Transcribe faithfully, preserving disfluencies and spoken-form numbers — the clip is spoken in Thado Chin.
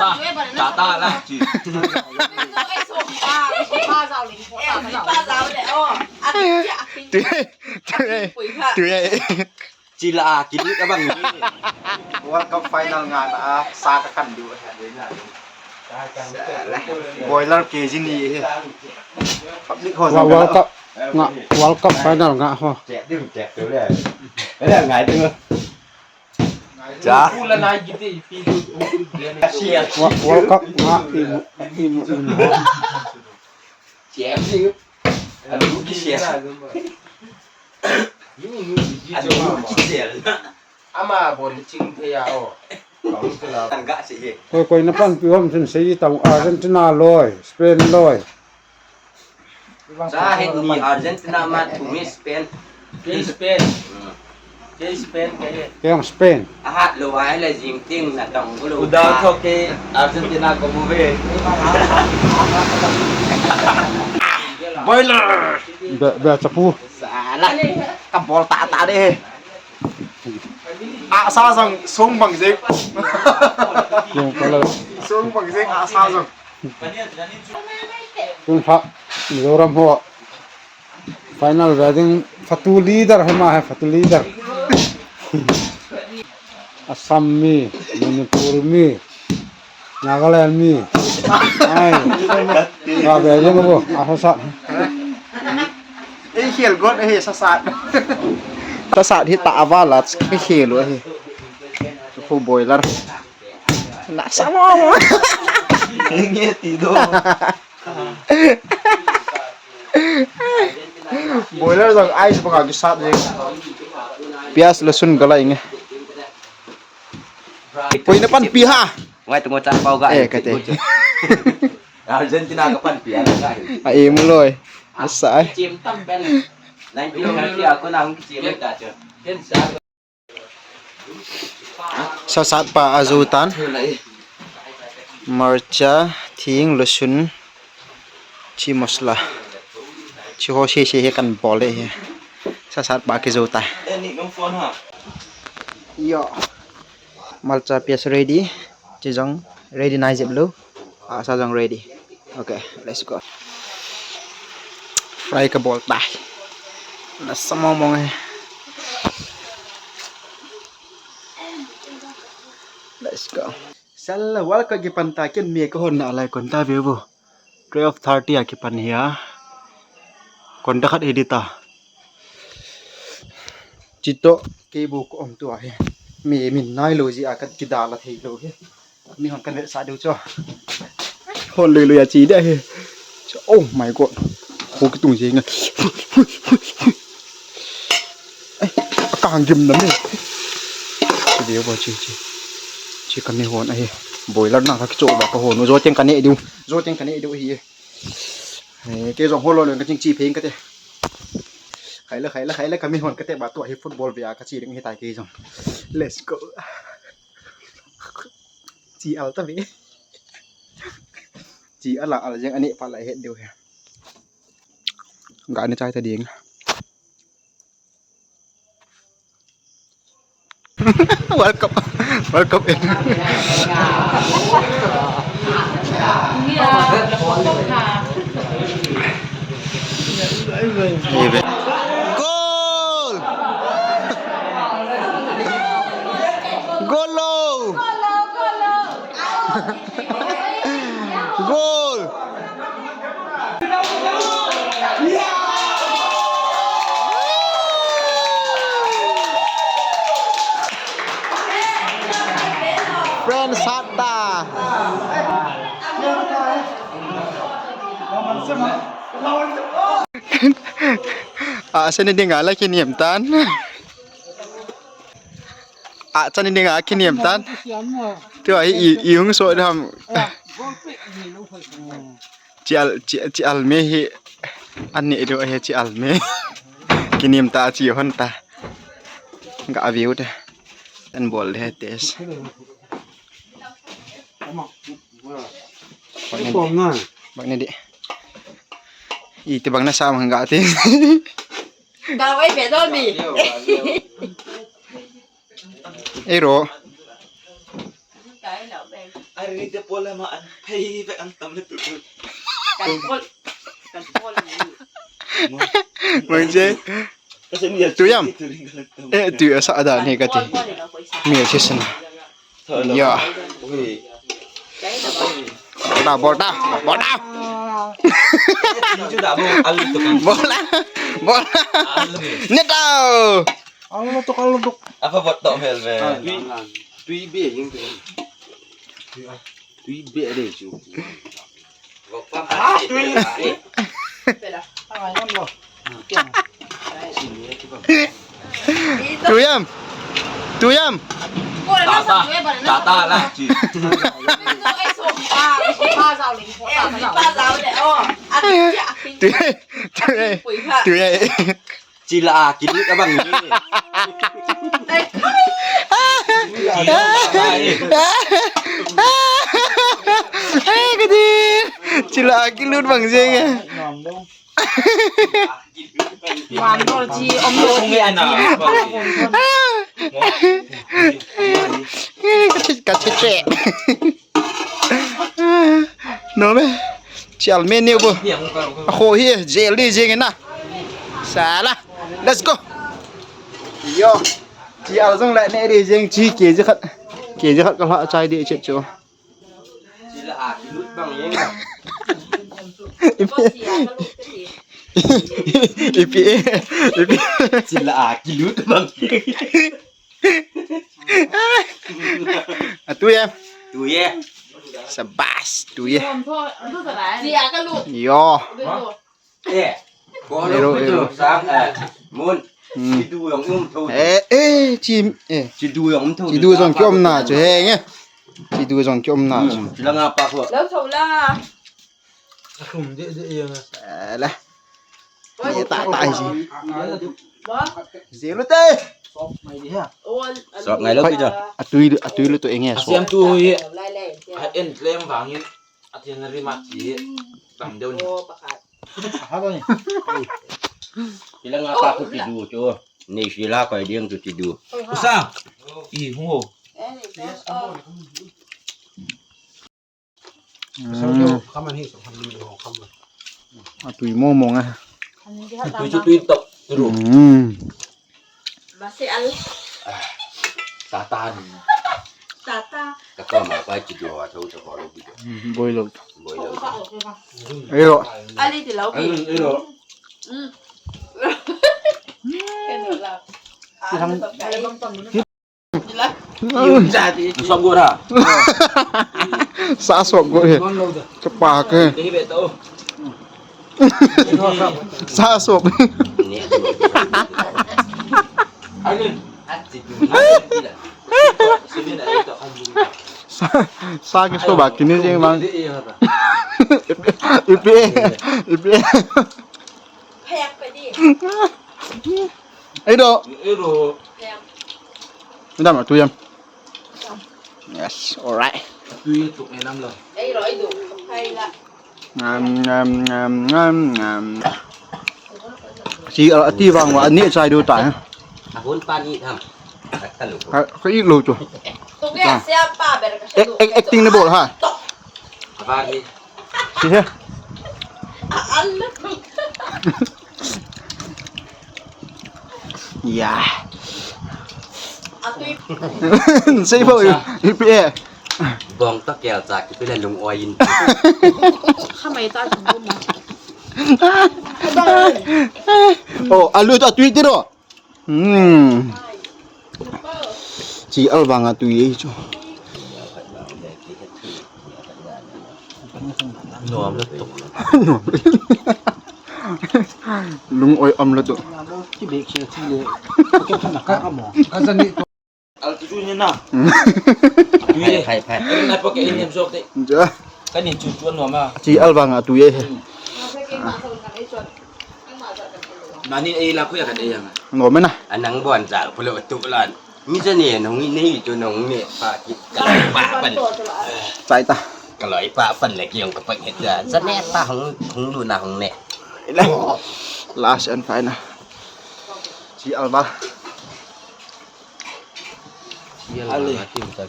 Tata lah. Tui, tui, tui. Chila, kilit abang ni. World Cup final nga na, sa ka kan du. Boiler K G ni he. Public ho. World Cup nga, World Cup final nga ho. Check ding, check tu le. Ele ngai ding. Cha. World Cup nga imu, imu, imu. Check ding. Anu ki share. Anu ki share. Ama bon ching thei a o. Kong tu la. Tang ga si he. Koi, koi na panpi hom chun sei tang Argentina loi, Spain loi. Sa hin ni Argentina ma thum hi Spain. Kei Spain. Hmm. Kei Spain kei. Kei jong Spain. Ahat lou ai la jing ting na tong ko lou. Uda tho kei Argentina ko mu ve. Boiler. Be, be chapu. Sala. Ka bol ta ta de. A sa jong song bang jeng. Jeng pala. Song bang jeng a sa jong. Tun pha, Mizoram ho. Final wedding, Fatu leader, hema hai Fatu leader. Assam mi, Manipur mi, Nagaland mi. Ai, ka wedding bo, a sa sa. Ei, khel got, ei, sa sa. Sa sa hi ta avala, khel lo hi. Khu boiler. Na sa mo. Nge ti do. Boiler jong ice banga kisat jeng. Pias lasun gala inge. Koi na panpi ha. Ngai tu ngo cha pau ga. Eh, kate. Argentina ka panpi a ka. A imu loi. Asa ai. Chim tam pen. Nine kilometer a ko na hung chim ta chu. Sasat pa ajo tan. Marcha, thing, lasun, chi masala. Chi ho sese hi kan bol e hi. Sasat pa kijo ta. Yo. Marcha pias ready. Chi jong ready nai jep lou. A sa jong ready. Okay, let's go. Fry ka bol tai. Na sa mong mong e. Let's go. Sala wal ka kipan ta ken mi ka hon na lai kon ta view bo. Twelve thirty a kipan hi a. Kon da khat hi di ta. Chito kei bu ko om tu a hi. Mi min nai lo ji a ka kidala thei lo hi. Mi hon kan ve sa deu cho. Hon lui lui a chi de hi. Oh my God. Ho kitung ji nga. Ai, a kang gim na me. Chi deu ba chi chi. Chi kan ne hon a hi. Boiler na ka kicho ba ka hon. Jo teng kan ne deu. Jo teng kan ne deu hi. He, kei jong hol lou lou ka ching chi pheng ka te. Khai la, khai la, khai la, ka min hon ka te ba tua hi football ve a ka chi ding hi tai kei jong. Let's go. Chi al ta ve. Chi ala al jeng ani pa la het deu he. Ga ni chai ta ding. World Cup. World Cup. Goal! Goal! Goal! Friends, hat ta. Ah, seni ding ala kinem tan. Ah, chan ni dinga kinem tan. Tua hi i, i hung so dam. Chi al, chi, chi al me hi. Ani do hi chi al me. Kinem ta chi hon ta. Ga view ta. An bol de test. Bak ni di. Bak ni di. Iti bang na sa mang ga ti. Ga wai be do mi. Ei ro. Ari te pol ma an phei ve an tam le tu. Kan pol. Kan pol ni. Mangje. Kasi niya. Tuyam. Eh, tu asa ada ni kati. Pol, pol ni ko isa. Mi sisna. Ya. Ui. Bolta, bolta, bolta. Bolta. Bolta. Netao. Alo tok, alo tok. Apa bot tok mel be? Tui, tui be jing tui. Tui be de chu. Ah, tui. Pera. Ah, ngam lo. Tuyam. Tuyam. Tata. Tata lah. Tui. Tui. Tui. Chila kilut abang ni. Eh, kati. Chila kilut bang jeng eh. Mandol ji, om lo ji, aji. Kati, kati che. No me. Chial me ni bo. Aho hi, jeli jeng na. Sala. Let's go. Yo. Chi al jong le ne ri jeng chi K G khat. K G khat ka la chai di chet chu. Chila a kilut bang jeng. Ipi. Ipi. Ipi. Chila a kilut bang jeng. Atu ye. Tu ye. Sabas, tu ye. Yo. Eh, ero, ero. Sang, eh, mun. Hmm. Chidu jong um tho. Eh, eh, chim, eh. Chidu jong um tho. Chidu jong kiom na chu he nge. Chidu jong kiom na chu. Hmm, chila nga pa ko. Lo tho la. Akhum de de yang. Eh, la. Ni ta ta ji. Ba? Zero te. Sok ngai lo pi jo. Atui, atui lo to enge sok. Asiam tu hi. A en tlem vangin. Atin ri ma chi. Tam deu ni. Aha ba ni. Kila nga pa ko chidu chu. Ni sila ko ding chu chidu. Usa. I hung ho. Sang keu khaman hi, sang khaman hi, ho khaman. Atui mo mo nga. Tui chu tui tok, tui ru. Hmm. Basi al. Tata ni. Tata. Kata ma pa chi do a tho tho lo bi. Hmm, boi lo. Boi lo. Ayo. Ali ti lo bi. Ayo, ayo. Hmm. Kan lo la. Ti sang. Sop gora. Sa sop gora. Chapa ke. Sa sop. Sa, sa ke so ba kini jeng bang. Ipi, ipi. Phek pa di. Ei do. Ei do. Phek. Madam, atu yam. Yes, alright. Atu ye tuk ne nam lo. Ei do, ei do. Phai la. Ngam, ngam, ngam, ngam, ngam. Si, uh, ati vang wa, ni chai do ta, eh. Ahun pa ni tham. Ka, ka i lo chu. Tuk ya, sia pa ber ka. Ek, ek, acting ne bol ha. Tok. Apa ni? Si he. Ya. Sei bo, ipi e. Bong to kel cha, ipi le lung oi in. Khamai ta chung mo. Oh, alu to tui ti ro. Hmm. Chi al vang a tui ei chu. Nuam le tuk. Nuam. Lung oi om le tuk. Ki bek chi chi le. Ke thana ka ka mo. Ka zani. Al tu chu ni na. Tui ei. Phai, phai. Ai na poke in em sok te. Ja. Ka nin chu chu nuam a. Chi al vang a tui ei. Mani ei la khu ya kan ei yang. Nuam na. Anang bon ja pulo tu lan. Mi ja ne nong ne tu nong ne pa ki. Ka pa pan. Chai ta. Ka loi pa pan le ki yong ka pan he ja. Ja ne ta hong hong lu na hong ne. Last and final. Chi al ba. Chi al ba.